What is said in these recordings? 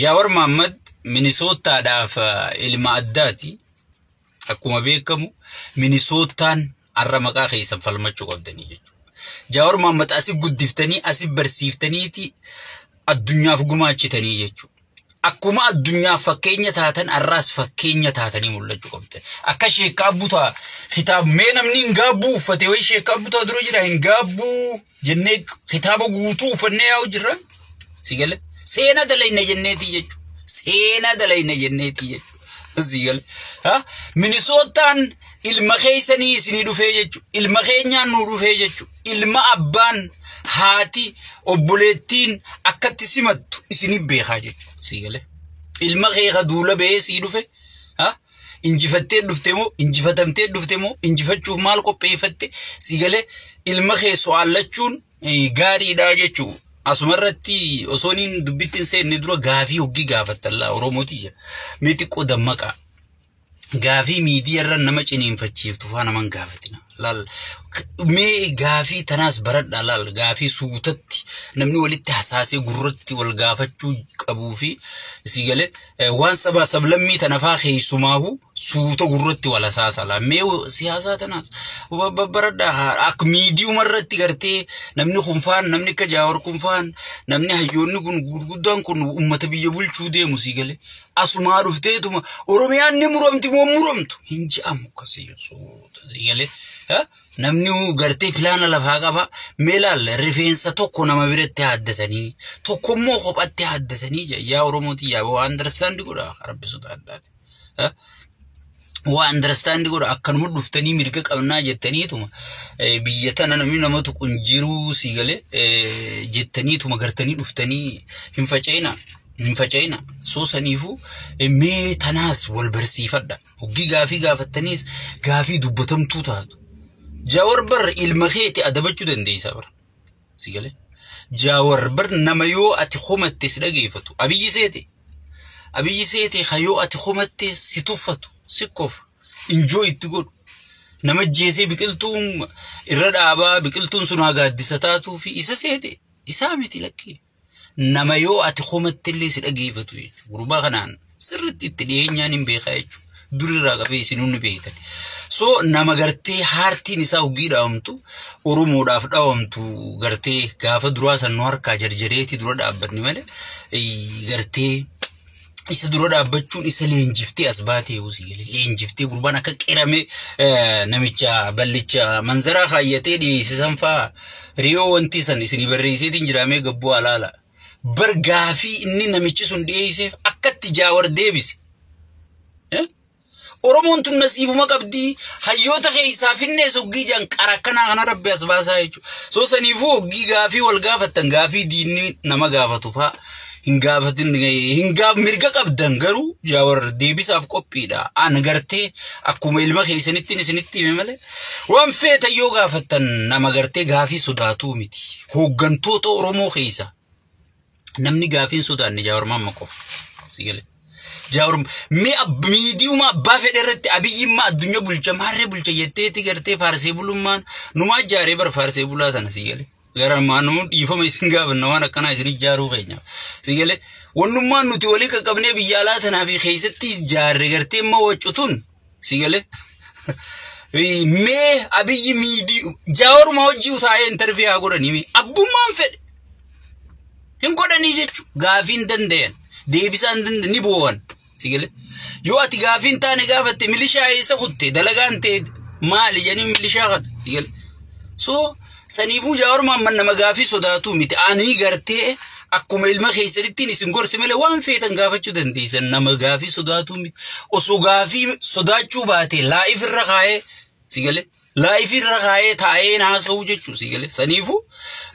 Jaawar Mahaammad Minisootaadhaaf ilma addaati. Akkuma beekamu Minisootaan har'a maqaa keessan falmachuu qabdanii jechuudha. Jaawar Mahaammad asi guddiftanii asi barsiiftaniiti addunyaaf gumaachitanii jechuudha. Akkuma addunyaaf fakkeenya taatan har'aas fakkeenya taatanii mul'achuu qabdan. Akka sheekaa butaa kitaaba mee namni hin gaabbuu uffate wayii sheekaa butaa dura jira hin gaabbuu jennee kitaaba guutuu uffannee yaa'u jirra. Si gale seena dalayna jenneetii jechuudha. Seena dalayna jenneetii jechuudha. Si gale Minisootaan ilma keessanii isinii dhufee jechuudha. Ilma keenyaan nuu dhufee jechuudha. Ilma abbaan haati obboleettiin akkatti simattu isinii beekaa jechuudha. Si gale ilma kee ka duula bahee sii dhufe injifattee dhufte moo injifatamtee dhufte moo injifachuuf maal qopheeffatte si gale ilma kee so'aallachuun gaariidha jechuudha. Asumarratti osoo inni dubbitti hin seenne dura gaafii hoggii gaafattan laa Oromooti mee xiqqoo dammaqaa. Gaafii miidiyaa irra nama ciniinfachiiftu faa naman gaafatina. Laal mee gaafii tanaas baradhaa laal gaafii suutatti namni walitti hasaasee gurratti wal gaafachuu qabuu fi si galee waan sabaa sablammii tana faa keessumaahu suuta gurratti wal hasaasa laal mee siyaasaa tanaas baradhaa akka miidiyuma irratti gartee namni kun faan namni akka Jaawar kun faan namni hayyoonni kun gurguddaan kun uummata biyya bulchuu deemu si galee asumaa dhufteetuma Oromiyaan ni muramti moo muramtu hin je'amu akkasii suuta si galee. Namni gartee pilaana lafaa qaba. Mee laal rifeensa tokko nama biratti haaddatanii tokkommoo kophatti haaddatanii yaa Oromooti yaa waa understand godha rabbi sodaadhaati. Waa understand godha akkanuma dhuftanii mirga qabnaa jettaniituma biyya tana namni nama tuqu hin jiruu si galee jettaniituma gartanii dhuftanii hin faca'ina. Hin faca'ina. Soo saniifuu mee tanaas wal barsiifadha. Hoggii gaafii gaafattaniis gaafii dubbatamtuu taatu. Jaawar bar ilma keeti adabachuu dandeessa bara. Si galee? Jaawar bar nama yoo ati homatte si dhageeffatu. Abiyyi seete. Abiyyi seete ka yoo ati homatte si tuffatu, si kofa, injoo itti godhu. Nama jeesee biqiltuun irra dhaabaa biqiltuun sun haa gaaddisa taatuu fi isa seete. Isaa miti lakkee. Nama yoo ati homatte illee si dhageeffatu jechuudha. Gurbaa kanaan sirriitti itti dhiyeenyaan hin beekaa jechuudha. Durirraa qabee isin hundi beektan. So nama gartee haartiin isaa hoggii dhahamtu Oromoodhaaf dhahamtu gartee gaafa duraa san nu harkaa jarjareeti dura dhaabbanni malee gartee isa dura dhaabbachuun isa leenjiftee as baatee si galee leenjiftee gurbaan akka qirame namicha ballicha manzaraa kaayyatee dhiyeessisan faa riyoo wanti san isinii barreesseetiin jiraamee gabbuu alaala. Bar gaafii inni namichi sun dhiyeesseef akkatti Jaawar deebise. Oromoon tun nasiibuma qabdii hayyoota keessaa finnees hoggii jaan qara akkanaa kana rabbi as baasaa jechuudha. So saniifuu hoggii gaafii wal gaafattan gaafii diinni nama gaafatu faa hin gaafatin hin gaaf mirga qabdan garuu Jaawar deebisaaf qophiidha. An gartee akkuma ilma keessanitti isinitti hime malee waan feetan yoo gaafattan nama gartee gaafii sodaatuu miti. Hooggantoota Oromoo keessa namni gaafii hin sodaanne Jaawar Maamma qofa. Si galee. Jaawar mee miidiyuma abbaa fedhe irratti abiyyimmaa addunyaa bulcha maarree bulcha jetteeti gartee faarsee bulummaan numaa ijaaree bara faarsee bulaa tana si galee. Gara maanuu dhiifama isin gaafanna waan akkanaa isin ijaaruu keenyaaf. Si galee wannummaan nuti walii qaqqabnee biyya alaa tanaa fi keessatti ijaarre gartee immoo waccutun si galee. Mee abiyyi miidii Jaawaruma hojii taa'ee interview haa godhanii abbummaan fedhe. Hin godhanii jechuudha gaafii hin danda'an deebisaa hin danda'an ni boo'an. Si galee yoo ati gaafii hin taane gaafatte milishaa eessa kutte dalagaan ta'e maali jedhanii milishaa kana si galee. So saniifuu Jaawar Maamman nama gaafii sodaatu miti ani gartee akkuma ilma keessanittiin isin gorse malee waan feetan gaafachuu dandeessan nama gaafii sodaatu miti osoo gaafii sodaachuu baate laayif irra kaa'ee si galee laayif irra kaa'ee taa'ee haasa'uu jechuu si galee saniifuu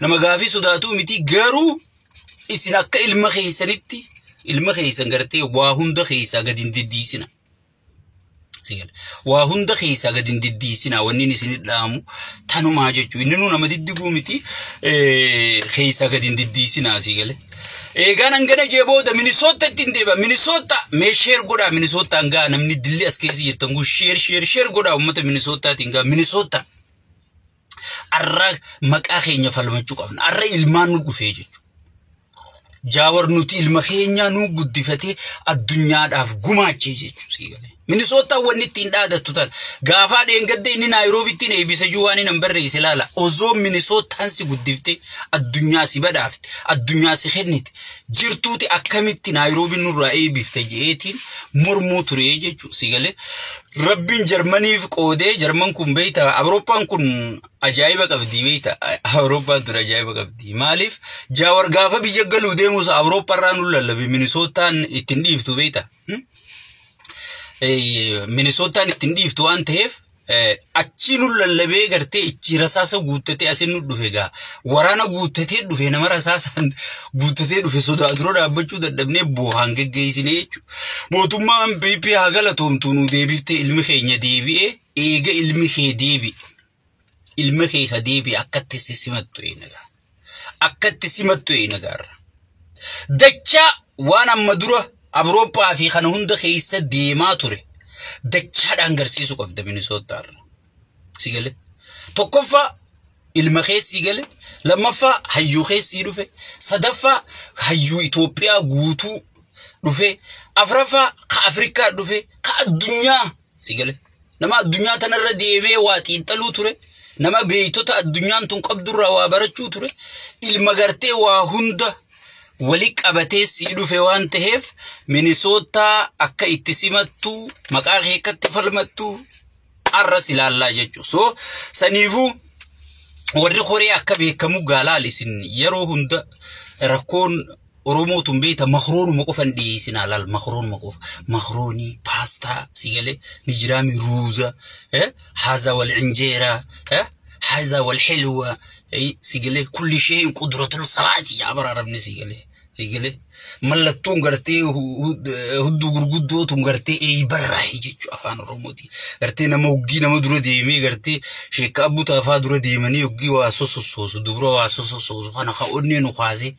nama gaafii sodaatu miti garuu isin akka ilma keessanitti ilma keessan gartee waa hunda keessaa gadi hin diddiisina. Waa hunda keessaa gadi hin diddiisina wanni isin dhaamu tanumaa jechuudha. Inni nu nama diddiguu miti keessaa gadi hin diddiisina asii galee. Eegaan hangana jee booda Minisoota ittiin deeba. Minisoota mee share godhaa Minisootaan gaa namni dilli as keessa jirtan kun share share share godhaa uummata Minisootaatiin gaa Minisoota. Arra maqaa keenya falmachuu qabna. Arra ilmaan nu dhufee jechuudha. Jaawar nuti ilma keenyaa nuu guddifatee addunyaadhaaf gumaachee jechuudha sii galee. Minisootaan wanni ittiin dhaadattu tana. Gaafaa dheengadde inni Naayiroobitti eebbisa jiru waan inni barreesse ilaala. Osoo Minisootaan si guddiftee addunyaa si badhaafte addunyaa si kennite jirtuuti akkamitti Naayiroobiin nurraa eebbifte je'eetiin mormuu ture jechuudha sii galee. Rabbiin Jarmaniif qoodee Jarman kun beeyta Awurooppaan kun ajaa'iba qabdi beeyta Awurooppaan tun ajaa'iba qabdi maaliif Jaawar gaafa biyya galuu deemus Awurooppaarraa nu lallabe Minisootaan ittiin dhiiftu beeyta. Minisootaan ittiin dhiiftu waan ta'eef achii nu lallabee gartee ichi rasaasa guuttatee asin nu dhufe gaa waraana guuttatee dhufe nama rasaasaan guuttatee dhufe sodaa dura dhaabbachuu dadhabnee boohaan geggeessinee jechuudha. Mootummaan PP haa galatoomtu nu deebiftee ilmi keenya deebi'ee eega ilmi kee deebi'e ilmi kee ka deebi'e akkatti si simattu eenagaa akkatti simattu eenagaarra. Dachaa waan amma dura Awurooppaa fi kana hunda keessa deemaa ture. Dachaadhaan garsiisuu qabda Minisootaarra. Si galee. Tokkoffaa ilma keessii gale, lammaffaa hayyuu keessii dhufe, sadaffaa hayyuu Itoophiyaa guutuu dhufe, afraffaa ka Afrikaa dhufe, ka addunyaa si gale. Nama addunyaa tanarra deemee waa xiinxaluu ture, nama beektota addunyaan tun qabdurraa waa barachuu ture, ilma gartee waa hunda wali qabatee sii dhufe waan ta'eef Minisootaa akka itti simattu maqaa kee akkatti falmattu arras ilaallaa jechuudha. So saniifuu warri horee akka beekamu gaalaal isin yeroo hunda rakkoon Oromoo tun beekta makroonuma qofan dhiyeessinaa laal makroonuma qofa makroonii paastaa si galee ni jiraami ruuza haza wal injeeraa haza wal xilwa si galee kulli shay'in qudratul salaati yaa bara arabni si galee. Eegale mallattoon gartee hudduu gurguddoo tun gartee eeybarraa jechuudha afaan Oromooti. Gartee nama hoggii nama dura deemee gartee sheekka abbutaa fa'aa dura deemanii hoggii waa sosossoosu dubra waa sosossoosu kana ka onnee nu kaasee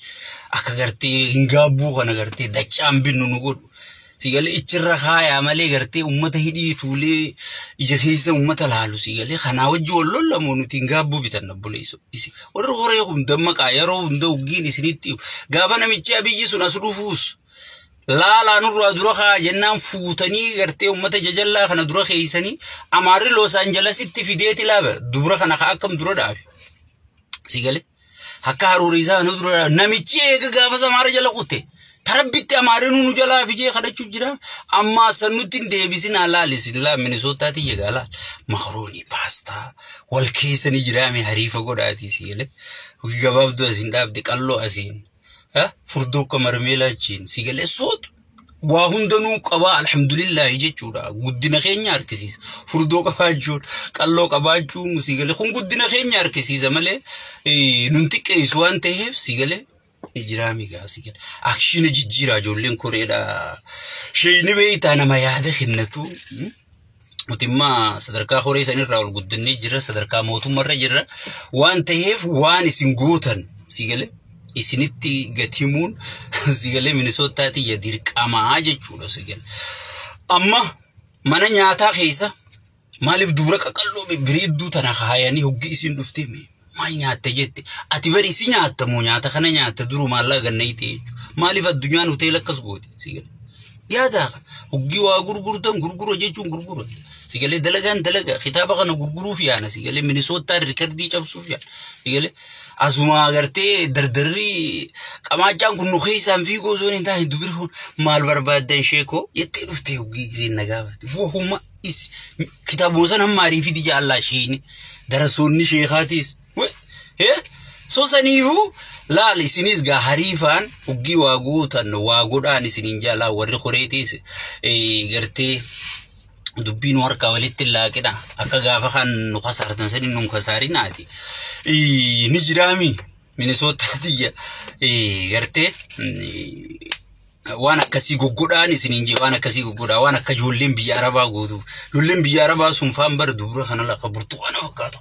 akka gartee hin gaabbuu kana gartee dachaan binnu nu godhu. Sigalee ichirra kaayaa malee gartee uummata hidhii tuulee ija keessa uummata laalu sigalee kanaa wajji wal lollamoo nuti hin gaabbuu bitan obboleessu. Warri horee kun dammaqaa yeroo hunda hoggiin isinitti gaafa namichi Abiyyi sun as dhufuus laalaa nurraa dura kaa jennaan fuutanii gartee uummata jajallaa kana dura keeysanii Amaarri Los Angelesitti fideeti laaba dubra kana ka akkam dura dhaabe. Sigalee akka haruurisaa kana dura dhaabe namichi eega gaafa Amaara jala kutte. Tarabbitti Amaarri nu jalaa fijee kadhachuu jira. Amma san nutti hin deebisin laal isin laa Minisootaatti jegaa laal. Makaroonii paastaa wal keessa ni jiraame hariifa godhaatii sigalee. Hojii gabaabduu asiin dhaabde qalloo asiin. Furdoo akka marmeelaa achiin sigalee sootu. Waa hundanuu qabaa alhamdulillahi jechuudha. Guddina keenya harkisiisa. Furdoo qabaachuun qalloo qabaachuun sigalee kun guddina keenya harkisiisa malee nun xiqqeessu waan ta'eef sigalee. Ni jiraami gaa sigalee. Akshina jijjiiraa ijoolleen koreedha. Sheeyni beeytaa nama yaada kennatu. Nuti immoo sadarkaa horee sanirraa ol guddannee jirra sadarkaa mootummaarra jirra waan ta'eef waan isin gootan sigalee isinitti gatimuun sigalee Minisootaatti ya dirqamaa jechuudha sigalee. Amma mana nyaataa keessa maaliif dubra qaqalloo biriidduu tana kaayanii hoggi isin dhuftee maal nyaatte jette ati bari isi nyaatta moo nyaata kana nyaatta duru maallaqa gannayte jechuudha. Maaliif addunyaan hoteela akkas goote sigalee. Yaada hoggii waa gurgurtan gurgura jechuun gurgura. Sigalee dalagaan dalaga kitaaba kana gurguruuf yaana sigalee Minisootaan rikardii cabsuuf yaana sigalee asuma agartee dardarri qamaachaan kun nu keessaan fiigoo osoo hin taane dubri kun maal barbaaddan sheekoo jettee dhuftee hoggii isheen na gaafate. Wahuma is kitaabuma sana hamma ariifiti jaallaa isheen darasoonni sheekaatiis. So saniifuu laal isinis gaa hariifaan hoggii waa gootan waa godhaan isiniin jaalaa warri horeetiis gartee dubbiin harkaa walitti laaqidha akka gaafa kan nu kasaartan sani nu kasaarinaati. Ni jiraami Minisootaatti gartee waan akkasii goggodhaan isiniin jee waan akkasii goggodhaa waan akka ijoolleen biyya Arabaa gootu ijoolleen biyya Arabaa sun faan bara dubra kana lafa burtukaana fakkaatu.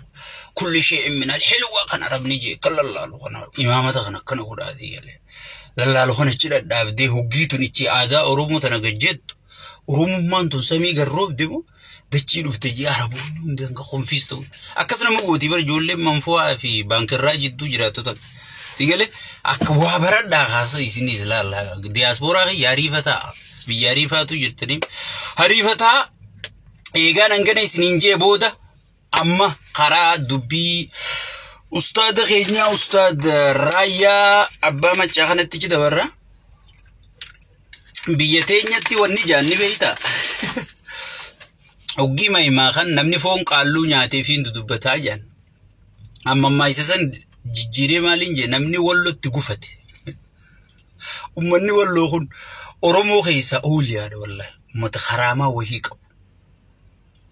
Kulli shay'in min al-hilwa kan Arabni jee kan lallaalu kana imaamata kana akkana godhaati galee. Lallaalu kana achi dhadhaabdee hoggii tun ichi aadaa Oromoo tana gajjettu Oromummaan tun samii garroobde moo dachii dhufte jee Araboonni hundi hanga konfiis ta'u. Akkas nama gootii bara ijoolleen manfo'aa fi baankirraa jidduu jiraattu tan. Sigale akka waa baradhaa kaasa isinis laalla diyaaspooraa kiyya ariifataa biyya ariifaatu jirtanii ariifataa eegaan hangana isiniin jee booda amma karaa dubbii ustaada keenyaa ustaad Raayyaa Abbaa Maccaa kanatti ci dabarra. Biyya teenyatti wanni jaanni beeyta. Oggii mahimaa kan namni foon qaalluu nyaatee fi dudubbataa jaan. Amma ammaa isa san jijjiiree maaliin jee namni wallotti gufate. Uummanni walloo kun Oromoo keessaa ooliyaadha wallahi. Uummata karaamaa wahii qabu.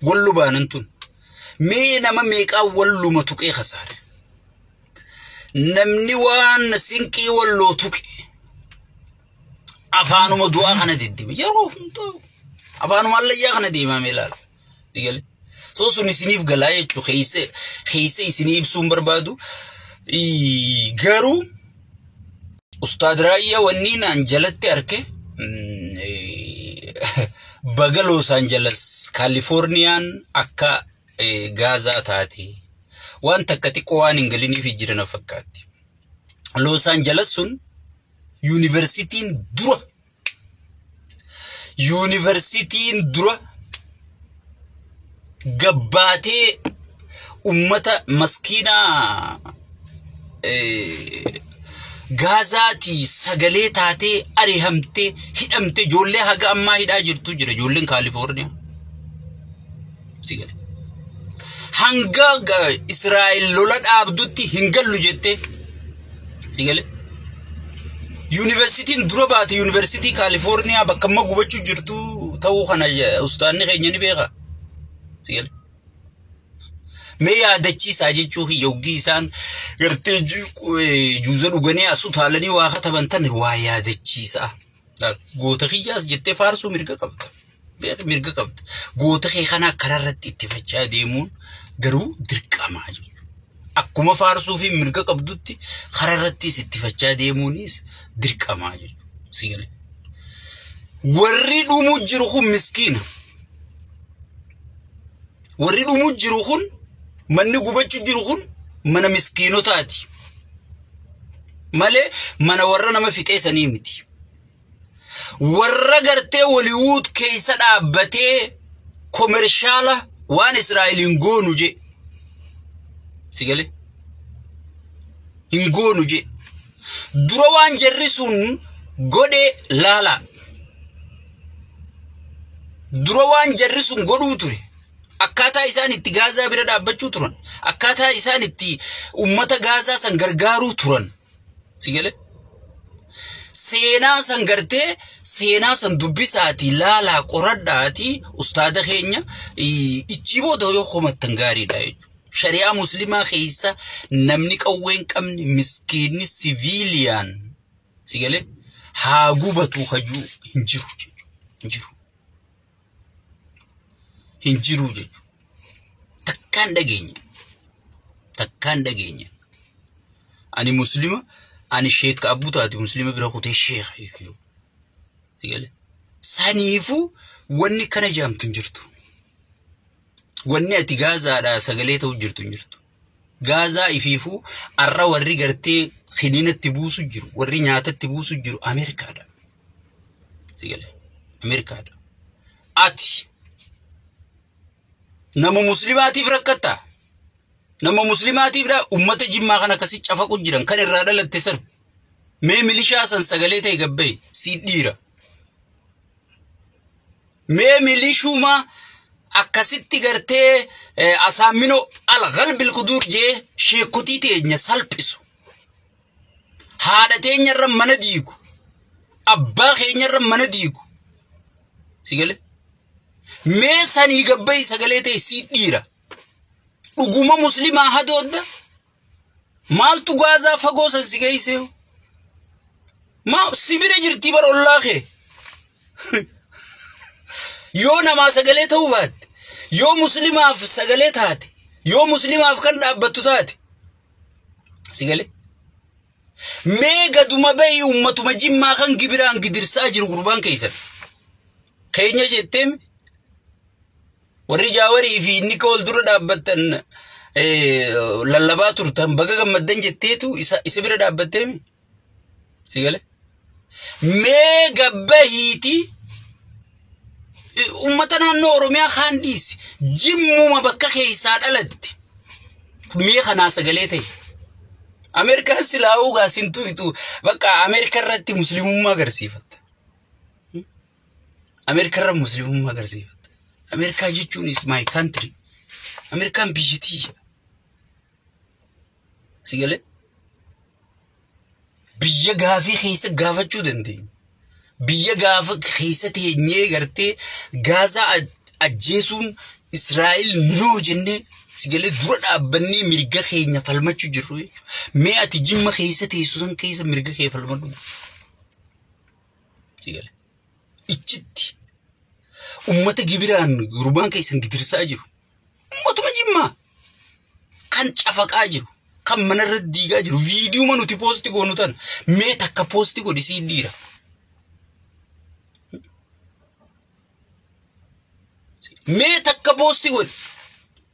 Wallu baanan tun. Mee nama meeqaa walluma tuqee kasaare. Namni waan sinqii walloo tuqe afaanuma du'aa kana deddeema yeroo hundaa afaanuma allayyaa kana deemame ilaala. Digale. So sun isiniif galaa jechuu keessa isinii ibsuun barbaadu. Garuu Ustaad Raayyaa wanni naan jalatti arke baga Los Angeles Kaalifoorniyaan akka Gaazaa taate waan takka xiqqoo waan hin galiniif jiran fakkaatti. Los Angeles sun yuunivarsiitiin dura gabbaatee ummata maskiinaa Gaazaatii sagalee taatee arihamtee hidhamtee ijoollee haga ammaa hidhaa jirtu jira ijoolleen Kaalifoorniyaa. Sigale. Hanga Israa'el lola dhaabdutti hin gallu jettee. Sigale. Yuunivarsiitiin dura baate yuunivarsiitii Kaalifoorniyaa bakka amma gubachuu jirtu ta'uu kana ustaanni keenya ni beeka. Sigale. Mee yaadachiisaa jechuu yoggii isaan gartee juuza dhuganii as utaalanii waa kataban tan waa yaadachiisaa. Goota kiyyaas jettee faarsuu mirga qabda. Mirga qabda. Goota kee kana karaarratti itti fachaa deemuun garuu dirqamaa jechuudha. Akkuma faarsuu fi mirga qabdutti karaarrattis itti fachaa deemuunis dirqamaa jechuudha. Sigale. Warri dhumuu jiru kun miskiina. Warri dhumuu jiru kun manni gubachuu jiru kun mana miskiinotaati. Malee mana warra nama fixee sanii miti. Warra gartee Hollywood keessa dhaabbatee commercial waan Israa'el hin goonu je. Sigale. Hin goonu je. Dura waan jarri sun godhe laala. Dura waan jarri sun godhuu ture. Akkaataa isaan itti Gaazaa bira dhaabbachuu turan. Akkaataa isaan itti uummata Gaazaa san gargaaruu turan. Sigale. Seenaa san gartee seenaa san dubbisaatii laalaa qoradhaatii ustaada keenya ichi booda yoo homattan gaariidha jechuudha. Shari'aa musliimaa keessa namni qawwee hin qabne miskiinni civilian sigale haa gubatu hajuu hin jiru jechuudha. Hin jiru. Hin jiru jechuudha. Takkaan dhageenya. Takkaan dhageenya. Ani muslima ani sheeka abbuu taate muslima bira kutee sheeka jechuudha. Sigale. Saniifuu wanni kana jaamtu hin jirtu. Wanni ati Gaazaadhaa sagalee ta'u jirtu hin jirtu. Gaazaa ifiifuu arra warri gartee kiniinatti buusu jiru, warri nyaatatti buusu jiru Ameerikaadha. Sigale. Ameerikaadha. Ati nama muslimaatiif rakkattaa? Nama muslimaatiif dha ummata Jimmaa kan akkasii cafaqu jiran kan irraa dhalatte san. Mee milishaa san sagalee ta'e gabbee sii dhiira. Mee milishuuma akkasitti gartee asaaminoo algalbil kuduur jee sheekotii teenya salphisu. Haadha teenyarra mana diigu. Abbaa keenyarra mana diigu. Sigale. Mee sanii gabbayi sagalee ta'e sii dhiira. Dhuguma muslimaa hadoodda. Maaltu Gaazaa fagoo san si geessee? Maa si bira jirtii bara ollaa kee. Yoo namaa sagalee ta'uu baatte, yoo muslimaaf sagalee taate, yoo muslimaaf kan dhaabbattu taate. Sigalee. Mee gaduma bahi ummatuma Jimmaa kan gibiraan gidirsaa jiru gurbaan keessan. Keenya jetteemi warri Jaawarii fi inni ka wal dura dhaabbattan lallabaa turtan baga gammaddan jetteetu isa bira dhaabbatteemi. Si galee? Mee gabbahiiti uummata naannoo Oromiyaa kaan dhiisi jimmuma bakka keessaa dhalatte mee kanaa sagalee ta'e. Ameerikaan silaa'uu gaasintu itu bakka Ameerikaa irratti muslimummaa agarsiifatta. Ameerikaa irra muslimummaa agarsiifatta. Ameerikaa jechuun is my country. Ameerikaan biyya tiyya. Si galee? Biyya gaafii keessa gaafachuu dandeenya. Biyya gaafa keessa teenyee gartee Gaazaa ajjeesuun Israa'el noo jennee si galee dura dhaabbannee mirga keenya falmachuu jirru jechuudha. Mee ati Jimma keessa teessu san keessa mirga kee falmadhu. Si galee? Ichitti ummata gibiraan gurbaan keessan gidirsaa jiru. Ummatuma Jimmaa kan cafaqaa jiru. Kan manarra diigaa jiru. Viidiyoo nuti post goonu tan mee takka post godhi sii dhiira. Mee takka post godhi.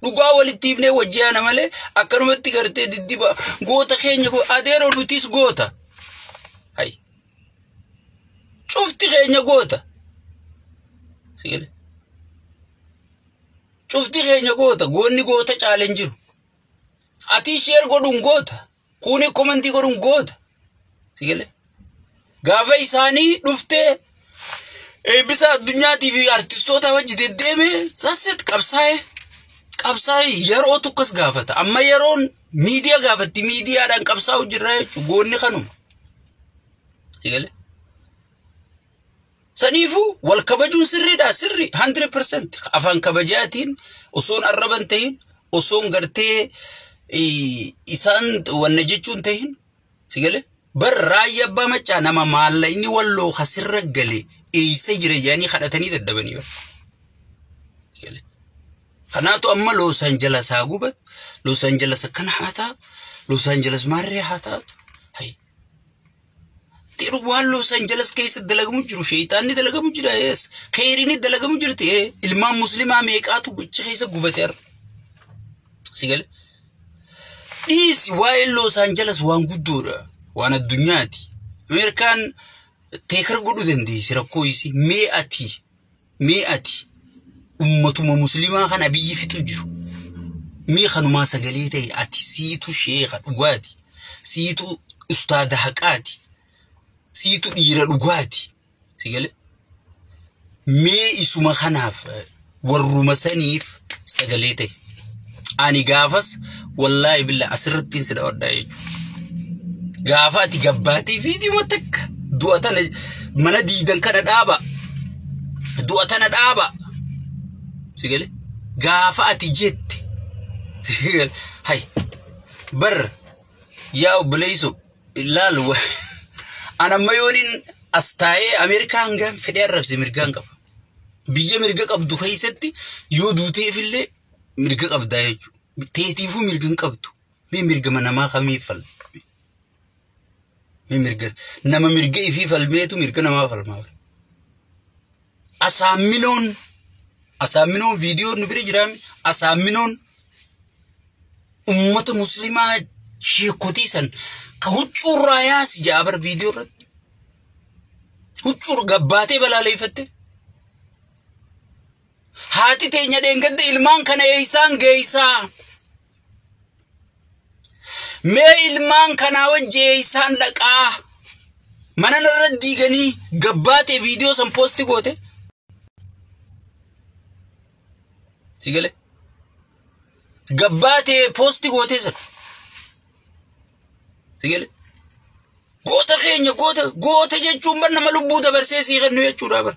Dhugaa walitti himnee wajji yaana malee akkanumatti gartee diddiba goota keenya adeeroo nutis goota. Hay. Cufti keenya goota. Sigale. Cufti keenya goota. Goonni goota caaleen jiru. Ati share godhuun goota. Kuni komentii godhuun goota. Sigale. Gaafa isaanii dhuftee eebbisa addunyaatii fi artistoota wajji deddeeme sasset qabsaa'e. Qabsaa'e yeroo tokkos gaafata. Amma yeroon miidiyaa gaafatti miidiyaadhaan qabsaa'u jirra jechuudha. Goonni kanuma. Sigale. Saniifuu wal kabajuun sirriidha sirri 100% afaan kabajaatiin osoon arraban ta'in osoon gartee isaan wanna jechuun ta'in si galee bar raayyaa abbaa maccaa nama maallaqni walloo kasirra gale eessa jira jedhanii kadhatanii daddabanii bara. Kanaatu amma Los Angeles haa gubatu, Los Angeles akkana haa taatu, Los Angeles maarree haa taatu. Waan Los Angeles keessa dalagamu jiru sheeyitaanni dalagamu jira yes kheyriin dalagamu jirti ilmaan muslimaa meeqaatu achi keessa gubate har'a. Si galee? Dhiisi waa'ee Los Angeles waan guddoodha waan addunyaati. Ameerikaan teekar godhuu dandeessi rakkoo isii mee ati ummatuma muslimaa kana biyyi fixu jiru. Mee kanumaa sagalee ta'e ati siitu sheeka dhugaati siitu ustaada haqaati siitu dhiira dhugaati. Si galee? Mee isuma kanaaf warruma saniif sagalee ta'e. Ani gaafas wallaahi billa asirrattiin si dhawadhaa jechuudha. Gaafa ati gabbaatee viidiyoo takka du'a tana mana diidan kana dhaaba. Du'a tana dhaaba. Si galee? Gaafa ati jette. Si galee? Hay bar yaa obboleessu ilaal ana amma yooniin as taa'ee Ameerikaa hangaan fedhee arrabse mirgaan qaba. Biyya mirga qabdu keessatti yoo duuteefillee mirga qabdaa jechuudha. Teetiifuu mirga hin qabdu. Mee mirga namaa kamiif falma? Mee mirga nama mirga ifii falmeetu mirga namaa falmaa. Asaamminoon viidiyoo nu bira jiraame asaamminoon ummata muslimaa sheekotii san ka huccuurraa yaasi ja'a bar viidiyoo irratti. Huccuur gabbaatee balaaleeffatte. Haati teenya dheengadde ilmaan kana eeysaan geeysaa? Mee ilmaan kanaa wajji eeysaan dhaqaa? Mana narra diiganii gabbaatee viidiyoo san poosti goote. Si galee? Gabbaatee poosti gootee san. Si galee? Goota keenya goota jechuun bar nama lubbuu dabarsee sii kennu jechuudha bar.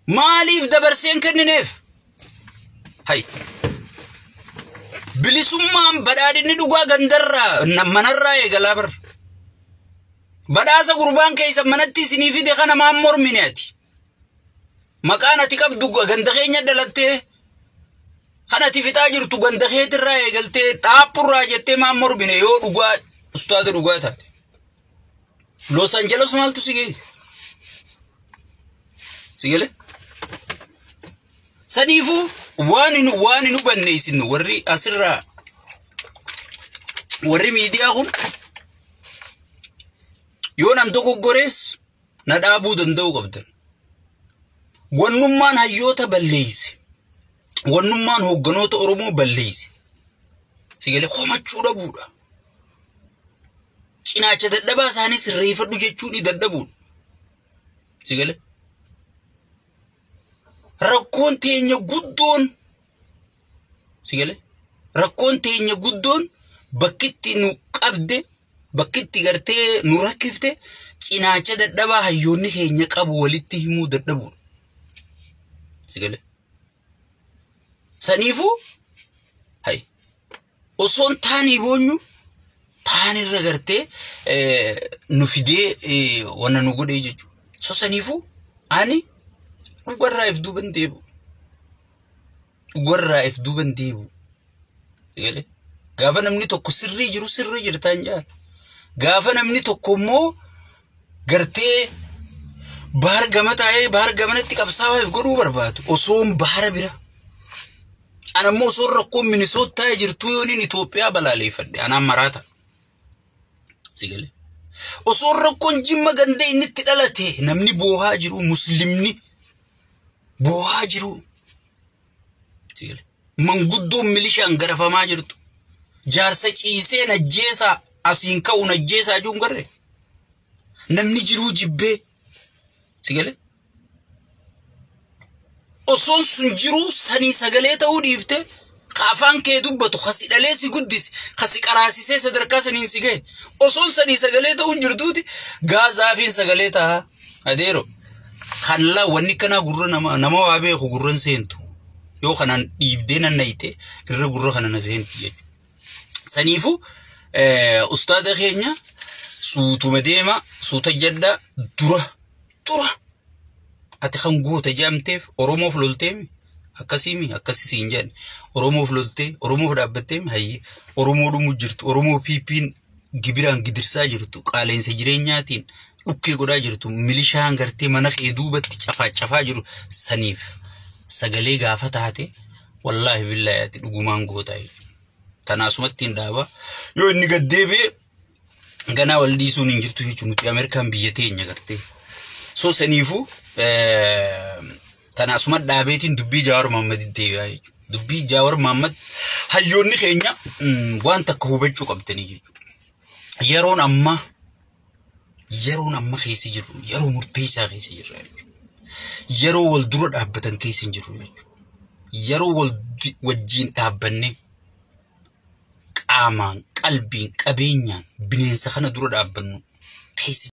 Maaliif dabarsee hin kennineef? Hay. Bilisummaan badhaadhinni dhugaa gandarraa manarraa eegalaa bar. Badhaasa gurbaan keessa manatti isinii fide kana maan mormine ati? Maqaan ati qabdu ganda keenya dhalattee kan ati fixaa jirtu ganda keetirraa eegaltee dhaappurraa jettee maan mormine yoo dhugaa ustaada dhugaa taate. Los Angeles maaltu si geesse? Si galee? Saniifuu waan hin hubanne isin warri asirraa Warri miidiyaa kun yoo nan dogoggorees na dhaabuu danda'uu qabdan. Wannummaan hayyoota balleeyse. Wannummaan hoogganoota Oromoo balleeyse. Sigalee homachuu dhabuudha. Cinaacha dadhabaa isaanii sirreeffadhu jechuun dadhabuudha. Sigalee. Rakkoon teenya guddoon sigalee. Rakkoon teenya guddoon bakkitti nu qabde, bakkitti gartee nu rakkifte, cinaacha dadhabaa hayyoonni keenya qabu walitti himuu dadhabuudha. Sigalee. Saniifuu hay osoon taanii boonyu taanirra gartee nu fidee wanna nu godhee jechuudha. So saniifuu ani dhugarraa if duuban deebi'u. Dhugarraa if duuban deebi'u. Sigalee. Gaafa namni tokko sirrii jiru sirrii jirtaan jaala. Gaafa namni tokko immoo gartee bahar gama taa'ee bahar gamanatti qabsaa'aa if godhuu barbaadu osoon bahara bira. Ana immoo osoon rakkoon Minisootaa jirtuu yooniin Itoophiyaa balaaleeffadhe anaan maraata. Sigalee. Osoon rakkoon Jimma ganda inni itti dhalate namni boohaa jiru, muslimni boohaa jiru. Sigalee. Manguddoon milishaan garafamaa jirtu. Jaarsa ciisee najjeesaa asiin ka'u najjeesaa jiru garree. Namni jiruu jibbee. Sigalee. Osoon sun jiru sanii sagalee ta'uu dhiifte afaan kee dubbatu kasi dhalee si guddise kasi qaraasisee sadarkaa saniin si gahe osoon sanii sagalee ta'uu hin jirtuuti gaazaafiin sagalee ta'a. Adeero kan laa wanni kanaa gurra nama waa beeku gurran seentu yoo kanaan dhiibdee nan nayite irra gurra kana na seenti jechuudha. Saniifuu ustaada keenya suutuma deema suuta jaddaa dura dura ati kan goota jedhamteef Oromoof lolteemi akkasiimi akkasi siin jedhan Oromoof loltee Oromoof dhaabbatteemi hayyee Oromoo dhumuu jirtu Oromoo PP'n gibiraan gidirsaa jirtu qaaleensa jireenyaatiin dhukkee godhaa jirtu milishaan gartee mana kee duubatti cafaa cafaa jiru saniif sagalee gaafa taate wallaahi billaahi ati dhugumaan gootaa jechuudha. Tanaasumatti hin dhaaba yoo inni gad deebi'e ganaa wal dhiisuun hin jirtu jechuudha nuti Ameerikaan biyya teenya gartee. So saniifuu tanaasuma dhaabeetiin dubbii Jawaar Mohaammed deebi'aa jechuudha. Dubbii Jawaar Mohaammed hayyoonni keenya waan takka hubachuu qabdanii jechuudha. Yeroon amma keessa jirru yeroo murteessaa keessa jirra jechuudha. Yeroo wal dura dhaabbatan keessa hin jirru jechuudha. Yeroo wal wajjin dhaabbannee qaamaan, qalbiin, qabeenyaan bineensa kana dura dhaabbannu keessa